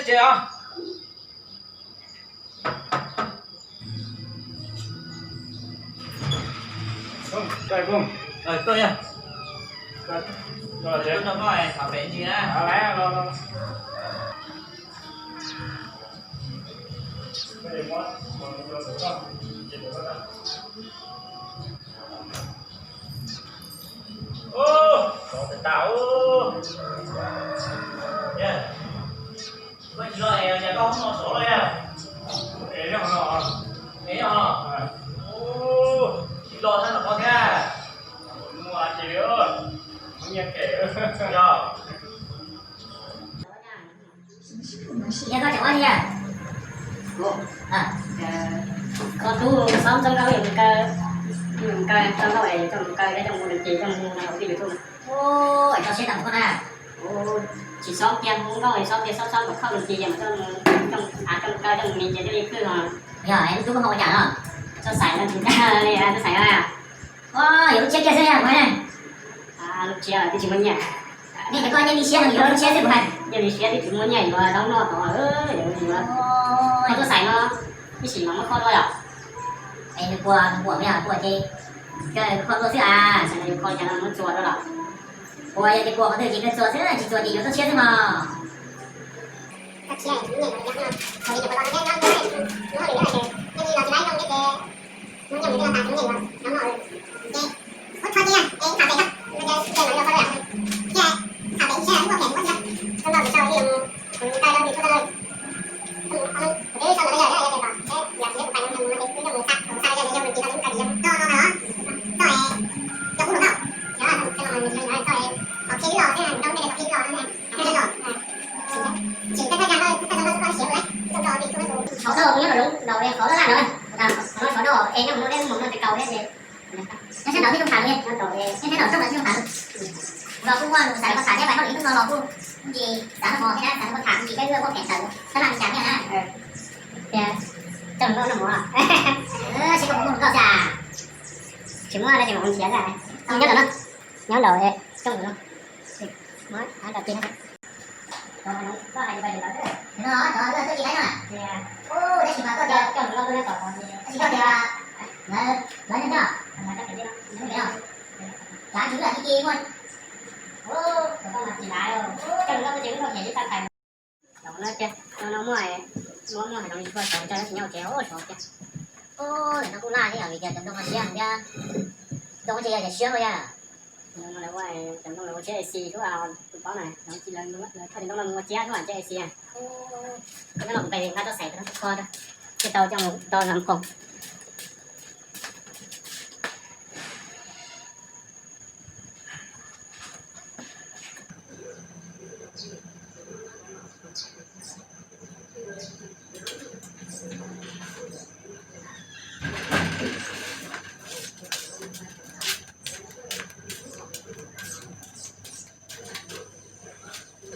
Ces os. Tuaj yog. Tuaj no koj thov pem ntsis na. Ub, sov tas tas ub. Yog, koj tsis los es cas koj hnub no sov los yog? Es yog no. Es yog no. Ub, tsis los txog tom qhov thiab. Muaj ces nyiaj kem. Yog. Yog koj tseem ua li yog? Koj tub xob ntxob nkauj yuav mus kaw, mus kaw tau nkauj es coj mus kaw thiab coj mus ua lus cis coj mus hauv tej YouTube. Ua tau siab tag npaum koj na. Tsis xob tiag, mus nkauj xob tiag, xob xob kom khauj lus cis mas coj mus, coj mus kaw coj mus mis ces thiaj li khwj os. Yog lub tub koj ho ua cas no? Txoj xaim no tsis ncaj li txoj xaim no. Ua yog lub tshiab kiag xwb yog ua na. Lub tshiab twb tsis muaj nyiaj. Nej cov koj nyiaj li siab heev yuav lub tshiab xwb puas hais? Nyiaj li siab twb tsis muaj nyiaj yuav dob noj tod, yuav, yuav. Koj txoj xaim no ib sim mas muab kho dua yom? Es nws puas, nws puas mas yog puas ces koj kho dua xwb as, xav yus kho cas no muab txuas dua los? Puas yog tias puas qhov twg ces kawg txuas xwb, tsis txuas ces yuav txoj tshiab xwb mog. Txoj tshiab, tsis muaj nyiaj yuav, thaum li nyuam qhuav los nyob nyob nyob nyob li no ces nyob li los tsis laib zoo thiab ces muaj nyiaj mus twb los tas tsis muaj nyiaj yuav dob noj. Ces muab kho ces es tham pem koj, ces lawv yuav kho dua yom? Ces tham pem ib siab muaj phem muab thiab, zoo nkauj mus sau li kuv kawg los nws txhua txhua lawm. Kuv twb sau ntawd yog yog tias kom seb yog tsis yog kuv pais no mus no ces kuv coj mus xa, kuv xa yog yog mus tis tau li ub tsis yog txoj no na, txoj es yog kuv lus nkauj, yog txoj es qhov khib los thiab nrau nej qhov khib los no. Sawv daws nyob rau zoov nraud qhov laj laj ntawd, qhov no sawv daws es nyob mus no deb mus no ces kaus thiab ces nyob sab nraud thiab zoo tham li, nyob sab nraud txoj nraud thiab zoo tham li. Los kuj muaj lus xav rau koj tham thiab, pais hauj lwm ib hnub no los kuj ntsis xav noj mov thiab na, xav rau koj tham ntsis peb wb muaj phem tawm tab laj li cas thiab na. Tias coj mus noj mov, seb koj puas muaj hluas nkauj xwb. Tsis muaj no ces mam mus nrhiav na. Nyob ntawm no, nyob ntawm coj mus no. Koj hais li ko, no cov tuaj tsis laib no, tab sis mas koj tias coj mus no, tab sis koj tias lawv, lawv nyob nyob, lawv nyob nyob, kav tsij lam ci ci muaj. Ub, koj mas tsis laib, coj mus no ces wb nrog nyiam li tag hais. Tau no tiag, no muaj, muaj muaj hais no li koj tau coj tsis nyob ces ub sov tiag. Ub, lawv no kuj laj thiab yom, vim tias cov ntoo no siab thiab, ntoo ces yog cov siab luaj yom. Cov ntoo lawv ua, cov ntoo lawv ua tsiab A C xwb, tus paub na, lawv thauj cov ntoo no mus ua tsiab xwb, tsiab A C. Nyob no kuv pais nqa txoj xaim rau kho, thiaj tau coj mus do zam khoom.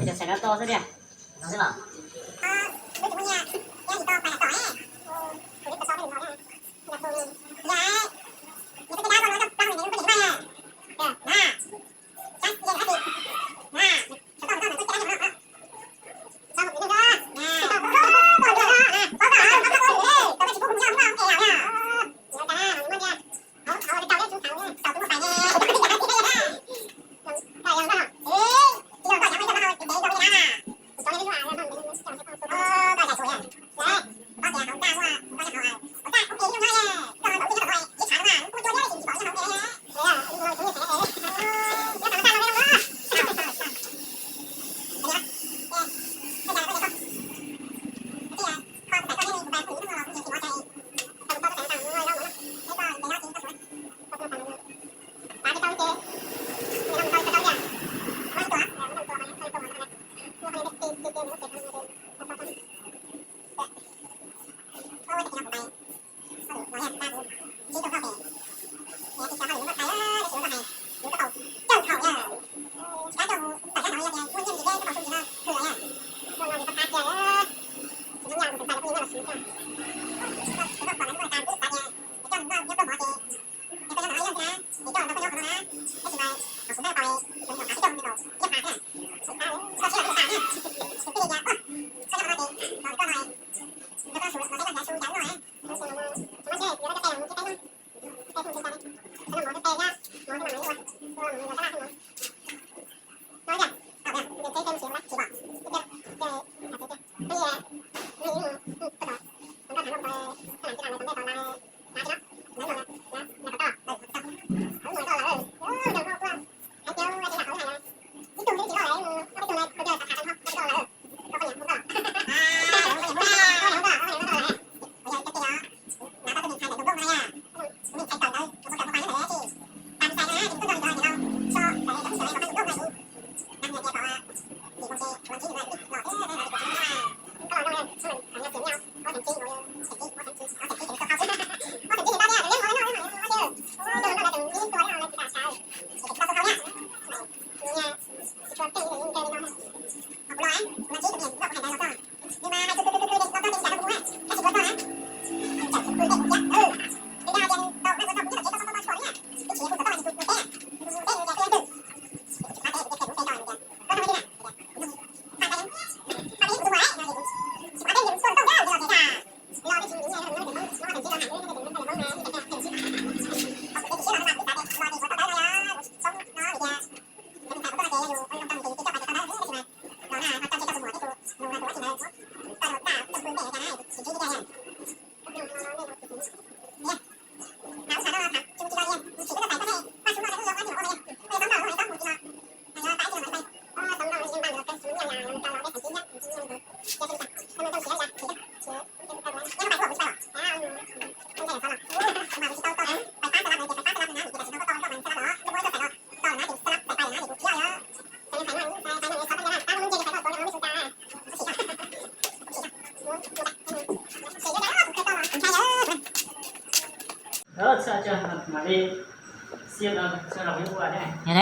Cov xaim no to xwb tiag. No xwb los.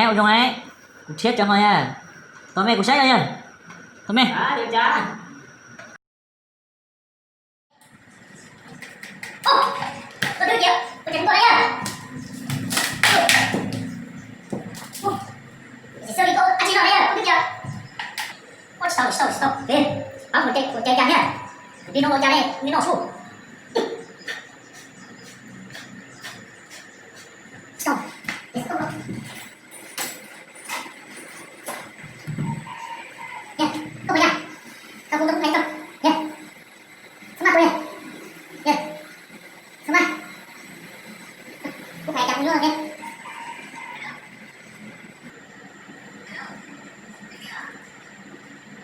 Ua zoo, kuv thiab cov hmo na. Tos me kuv saib yog, tos me. Ua, tsis tau, tsis tau, tsis tau. Pab kuv cais cas thiab? Li no ua cas ne, li no su. Tsis tau. Koj puas yog? Koj kuv tus kuv hais koj. Xab maj tus, xab maj, kuv hais cas kuv yuav no thiab.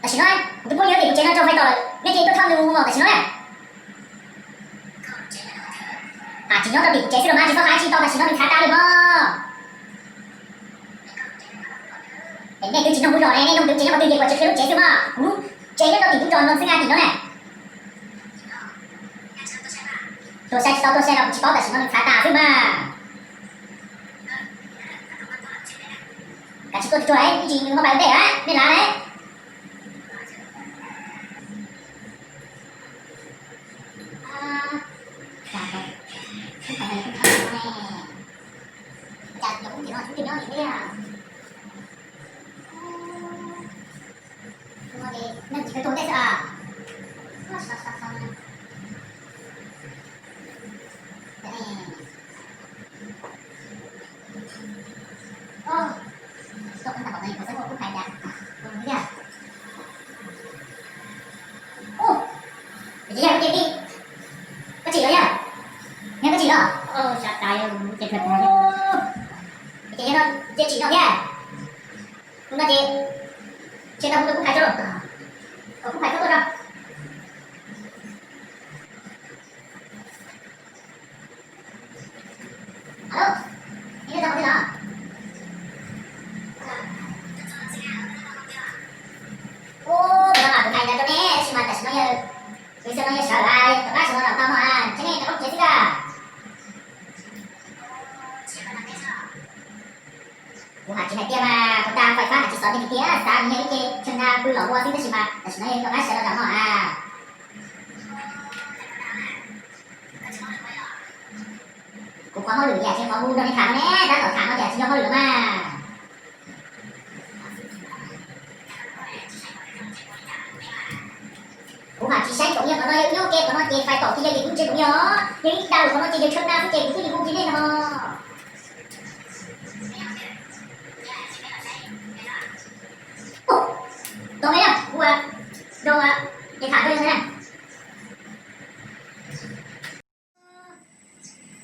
Tam sim no kuv tus phooj ywg tim kuv tsev no tso fais tom lawm, nej cia li tuaj thauj nws mus mog tam sim no na. Tsis nyob rau tim kuv tsev xwb los mas tsis txhob hais tsis tau, tam sim no nws txhav tas lawm mog. Es nej twb tsis nug kuv zos ne, nej nug twb tsev nyob qhov twg ces kuv tsis qhia lub tsev xwb mog. Kuv tsev nyob rau tim kuv zos no xwb na, tim no na. Tuaj saib tsis tau tuaj saib los kuv tsis paub, tam sim no nws txhav tas xwb mas. Kav tsij tuaj tsuag tsuag, ib tsam nws muaj pais ua ntej, nej lav lawm. Ua, ces yog kuv ces tij, koj tsim los yog? Yog koj tsim los? Ces yog no ces tsim no thiab. Kuv no ces tsis tau kuv tus kuv phais tuaj, kom kuv phais tuaj tuaj rau. Alo, nej tuaj tau qhov twg los? Ub, kuv no mas kuv hais ntawd rau nej tab sis mas tam sim no yog, kuv xav no yog sawv lawm, rov qab sawv no los tau mog, ntshe nej rov qab mus tsev xwb kawg. Kuv hais tsis hais tiag mas kuv tas fais fab hais tsis xov tiag tiag, xav nws yog ib ce chaw na pw los ua xwb tab sis mas tam sim no yog rov qab sawv los zaum no a. Kuv qhov hauj lwm yam tsis qhov hu nrog nej tham no ne, tab tom tham no ces tsis yog hauj lwm los mas. Kuv mam tsis saib tsoom yog qhov no yog nyob ke qhov no ces fais tom kiag yog ces kuv ntsia tsoom yog, yog ib dag lus qhov no ces yog chaw na xwb ces kuv twb tsis hu kiag nej no. Tos me na, kuv ua zoo ces tham rau na.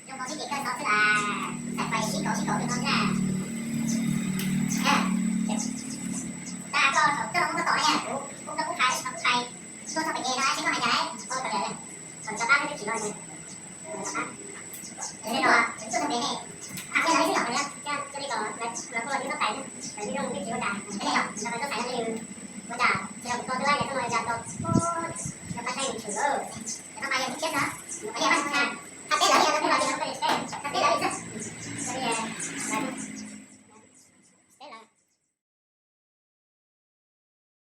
Zoo nkaus sib ces koj xov xwb las, txawm pais sib kaum sib kaum li no xwb na. Tag koj thaum koj no muab koj tom na, kuv kuv no kuv hais kuv hais, tuaj txog pem ces no seb koj hais cas, tau rov qab twb tsis no. Li no, tuaj txog pem ne, tham thiab lawv xwb yom, lawv kuj los twb txhob pais, lawv zoo twb tsis ua cas, peb ne yom, lawv pais tuaj pais no.